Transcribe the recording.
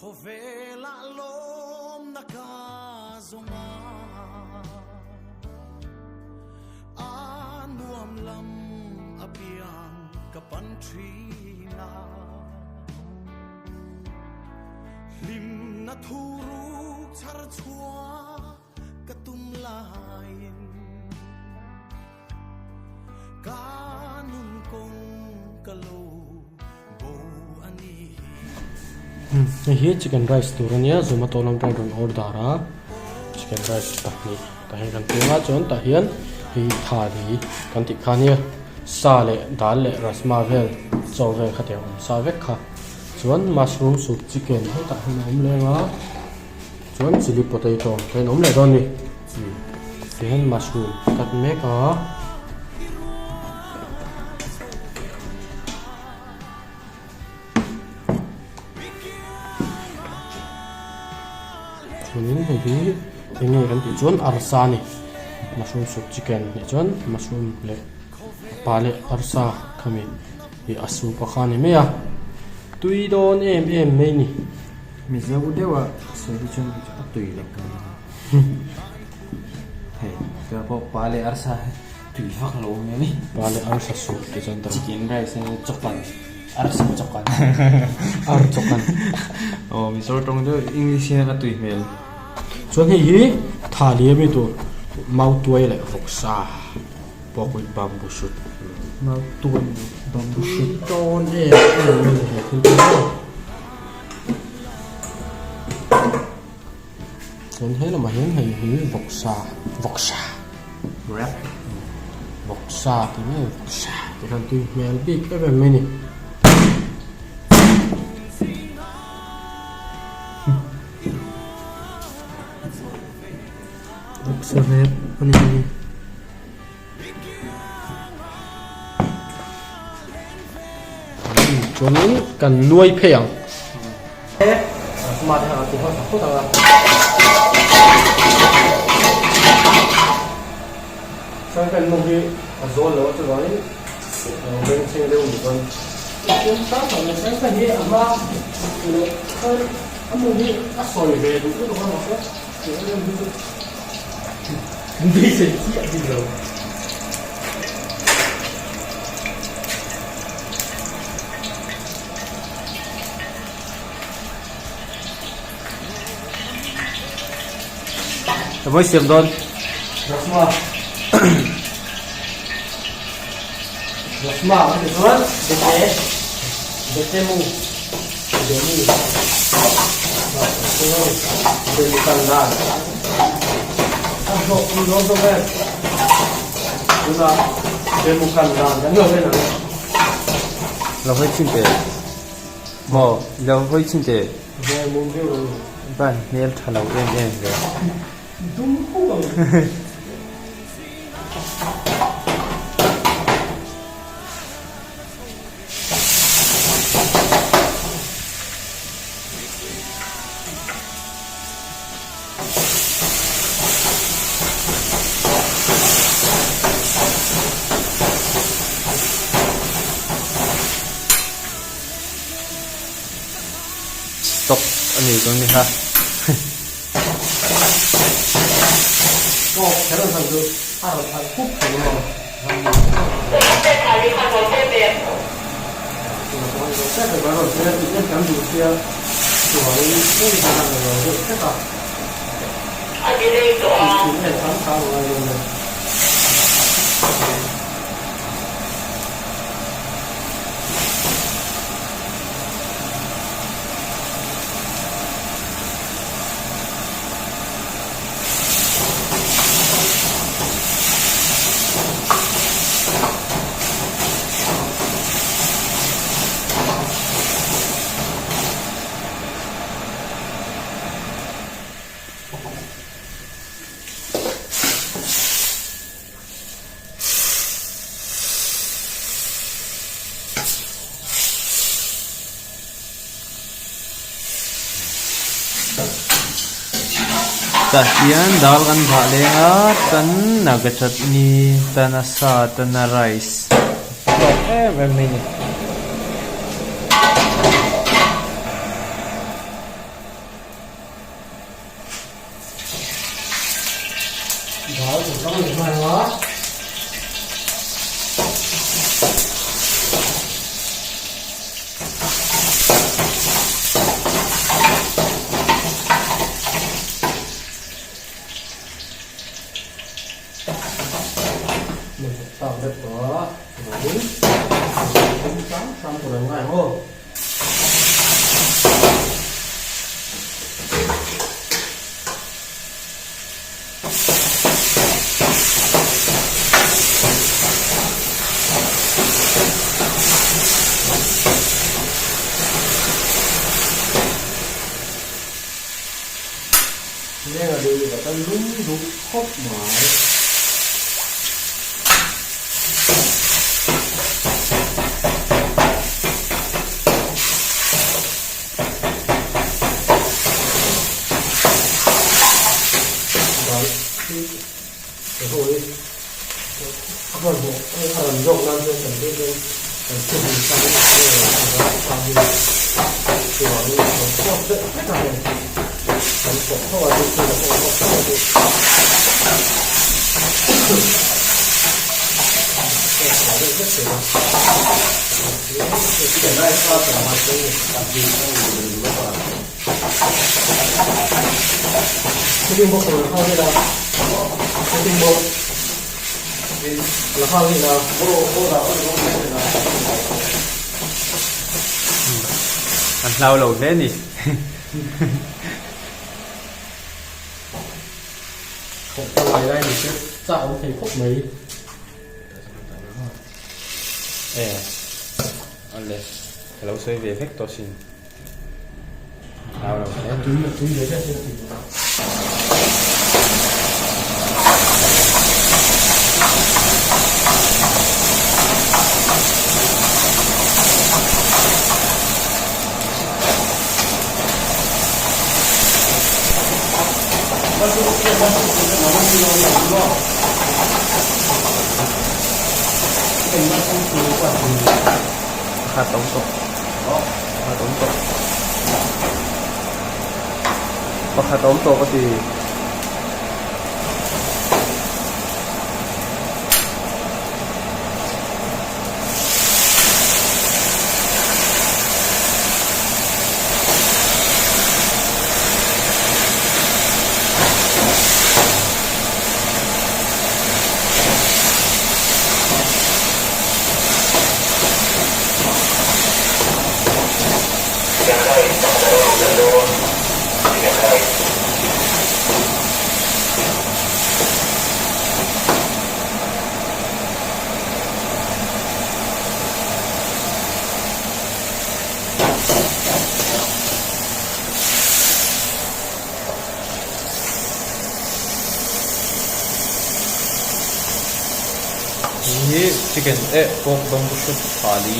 Khawvelah lawmna ka zawng a, a nuam lam apiang ka pan thin a. Hlimna thuruk chhar chhuah ka tum laiin ka nun kawng ka lo bo a ni. Hei hi chicken rice tur a nia zomato lam atang rawn order a chicken rice pahnih tah hian kan peng a chuan tah hian hei thali kan tih kha nia sa leh dal leh rajma vel chaw vel khatiang awm sa vek kha chuan mushroom soup chicken hetah hian a awm leng a. Chuan chilli potato te an awm leh dawn a ni tihian mushroom cut mek a. Chuanin hei hi eng nge kan tih chuan arsa a ni mushroom soup chicken tih chuan mushroom leh pa leh arsa khami ih a soup a kha a ni mai a tui dawn em em mai a ni. Mizo deuha sawi hi chuan a tui lo ka ni. Hei tuna pawh pa leh arsa hi tui vak lo awm em i. Pa leh arsa soup tih chuan tawh. Chicken rice hi chawkan arsa chawkan. Ar chawkan. Aw Mizo tawng deuh English hian a tui hmel. Chuan hei hi thali ami tur mautuai leh vawksa pork with bamboo shoot. Mautuai leh bamboo shoot. Tui dawn em em mai ni he thil chu maw. Chuan he lamah hian hei hi vawksa vawksa wrap vawksa tih mai vawksa tih khan tui hmel bik em em mai a ni. Vawksa wrap a ni. Chuanin kan nuai phei ang. Chuan mawng hi a zawl lo a chuvangin bengchheng deuh ni chuan hi a hma a mawng hi a sawi ve duh lutuk a mahse Beisei chiah bik lo. Ka vawi siam dawn. Rajma. Rajma kan ti chuan bete bete mu bete mu bete kan dan. A hlawh pui dawn zawk em? Tunah demo kan dan kan lo en ang. Lo hawi chhin teh. Maw lo hawi chhin teh. Hmel mum viau lo ni. Van hmel tha lo em em ve. Dum khuk ang. Stock a ni dawn ni kha. Stock kher ang khan chu a rawn alh pup thei maw. Tah hian dal kan dah leng a tan naga chutney tan a sa tan a rice a hlawk em em mai a ni. turah ngai ang aw. Neng a duh duh a lum duh khawp mai. Dal hi he ho hi a hmanhmawh a rawn zawk nan chuan kan tlem tlem kan thu hmun sang in a rawn sang hi chuvangin a rawn chhuak deuh hlek a hei kan pawh tho a chu thil a pawh tho a chu deuh hlek thei a. Cutting board la khang ila cutting board la khang ila An hlau lo hle ni. Thawk ta lai lai ni chu chak awm thei khawp mai. E ale ka lo sawi ve vek tawh sin hlau lo hle a tui a tui ve vek hian tui a. Pakhat awm tawh pakhat awm tawh pakhat awm tawh ka ti. Hi chicken eh pork bamboo shoot thali.